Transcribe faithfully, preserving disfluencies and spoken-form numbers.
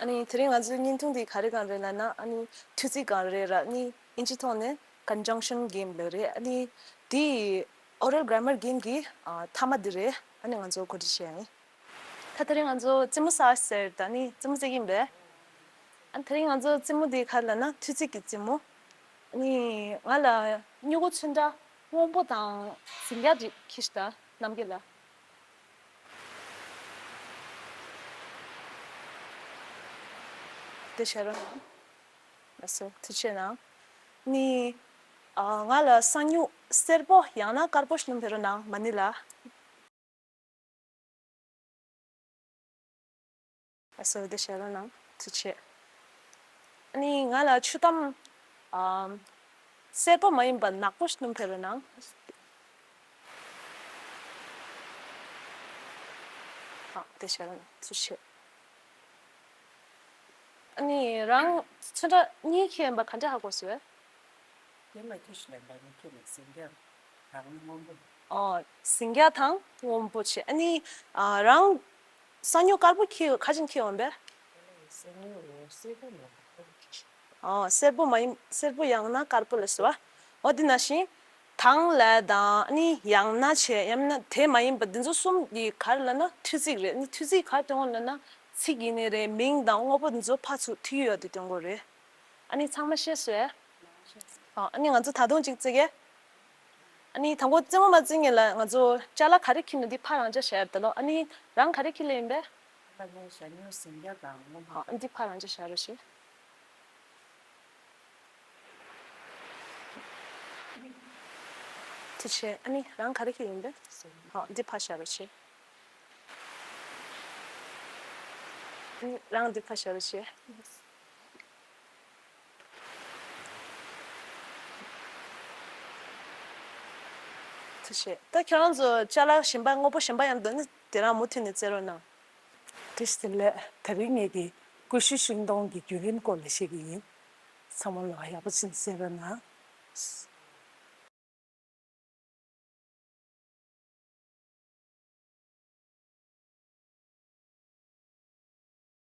ཨ་ནི་དེ་རིང་ང་ཚོའི་བརྙན་ཐུང་འདི་ག་རེ་སྒང་རེད་ལབ་ན། ཨ་ནི་ཐོས་ཚིག་སྒང་རེད་ར། ཨ་ནི་ཨིན་ཇི་ཐོག་ནས་conjunction game ལབ་རེད། ཨ་ནི་དེའི་oral grammar game གི་ཨ་མཐའ་མ་འདི་རེད། ཨ་ནི་ང་ཚོ་གོ་སྒྲིག་བྱས་ཡིན། ད་དེ་རིང་ང་ཚོ་རྩེད་མོ་ས་ཟེར་ད་ནི་རྩེད་མོ་རྩེ་གི་ཡིན་པས། ཨ་ནི་དེ་རིང་ང་ཚོ་རྩེད་མོ་འདི་ག་རེ་ལབ་ན་ཐོས་ཚིག་གི་རྩེད་མོ། ཨ་ནི་ང་ལ་སྨྱུ་གུ་ཚོན་ཁྲ་སྔོན་པོ་དང་ཟིང་སྐྱ་ཅིག་ཁྱེར་ཤོག་ད་རྣམ་རྒྱལ་ལགས། དེ་བྱེད་རོགས་གནང་། ལགས་སོ། ཐུགས་རྗེ་གནང་། ནི། ཨ། ང་ལ་ས་སྨྱུག་སེར་པོ་ཡང་ན་དཀར་པོ་ཞིག་སྣོམ་ཕེབས་རོགས་གནང་། མ་ཎི་ལགས། ལགས་སོ། དེ་བྱེད་རོགས་གནང་། ཐུགས་རྗེ་ཆེ། ཨ་ནི་ང་ལ་ཆུ་དམ། ཨ། སེར་པོ་མ་ཡིན་པ་ནག་པོ་ཞིག་སྣོམ་ཕེབས་རོགས་གནང་། ཨ། དེ་བྱེད་རོགས་གནང་། ཐུགས་རྗེ་ཆེ། ཨ་ནི་རང་ཚོན་ཁྲ་གཉིས་ཁྱེར་ཡིན་པ་ག་འདྲ་ཧ་གོ་སོང་། དེ་ལ་ཁྱེད་ཤི་ལན་པ་ནི་ཁྱེད་ལ་ཟིང་སྐྱ་དང་སྔོན་པོ། ཨོ། ཟིང་སྐྱ་དང་སྔོན་པོ་བྱས། ཨ་ནི་ཨ། རང་ས་སྨྱུག་དཀར་པོ་ཁྱེར། ག་ཅིག་ཁྱེར་ཡོང་པས། ཨོ། སེར་པོ་མ་ཡིན། སེར་པོ་ཡང་ན་དཀར་པོ་ལ་ཟེར་བ། ཨོ། དེ་ནང་བཞིན་དང་ལ་དང་ཨ་ནི་ཡང་ན་བྱས། ཡང་ན་དེ་མ་ཡིན་པ་འདི་ཚོ་གསུམ་གྱི་ག་རེ་ལབ་ན་ཐོས་ཚིག་རེད། ཨ་ནི་ཐོས་ཚིག་ག་རེ་སྟོན་གོ་ལབ་ན་ཚིག་ཡིན་ནའི་རེད། མིང་དང་དངོས་པོ་འདི་ཚོ་ཕར་ཚུར་མཐུད་ཡོད་དེ་སྟོན་གོ་རེད། ཨ་ནི་ཚང་མ་ཤེས་སོང་། ཨ་ནི་ང་ཚོ་ད་དུང་གཅིག་རྩེ་གི། ཨ་ནི་དང་པོ་རྩེད་མོ་མ་རྩེ་སྔོན་ལ་ང་ཚོ་ཅ་ལག་ག་རེ་ཁྱེར་ནས་འདི་ཕར་རང་འཇགས་བྱས་ཡོད་ད་ལོ། ཨ་ནི་རང་ག་རེ་ཁྱེར་ལེ་ཡིན་པས། ཨ་ནི་འདི་ཕར་རང་འཇགས་བྱས་རོགས་ཞེས། ཐུགས་རྗེ་ཆེ། ཨ་ནི་རང་ག་རེ་ཁྱེར་ཡིན་པས། འདི་ཕར་བཞག་རོགས་ཞེས། ཨ་ནི་རང་འདི་ཕར་བཞག་རོགས་ཞེས། ཐུགས་རྗེ་ཆེ། ད་ཁྱེད་རང་ཚོ་ཅ་ལག་གཞན་པ་དངོས་པོ་གཞན་པ་ཡང་འདུག་ན་དེ་རང་མུ་མཐུད་ནས་རྩེ་རོགས་གནང་། བཀྲ་ཤིས་བདེ་ལེགས། དེ་རིང་ངེད་ཀྱིས་ཀུ་ཤུ་ཤིང་སྡོང་གི་བརྒྱུད་རིམ་སྐོར་ལ་བཤད་ཀྱི་ཡིན། ཚང་མ་ལ་ཡག་པོ་ཕྱིན་གསན་རོགས་གནང་།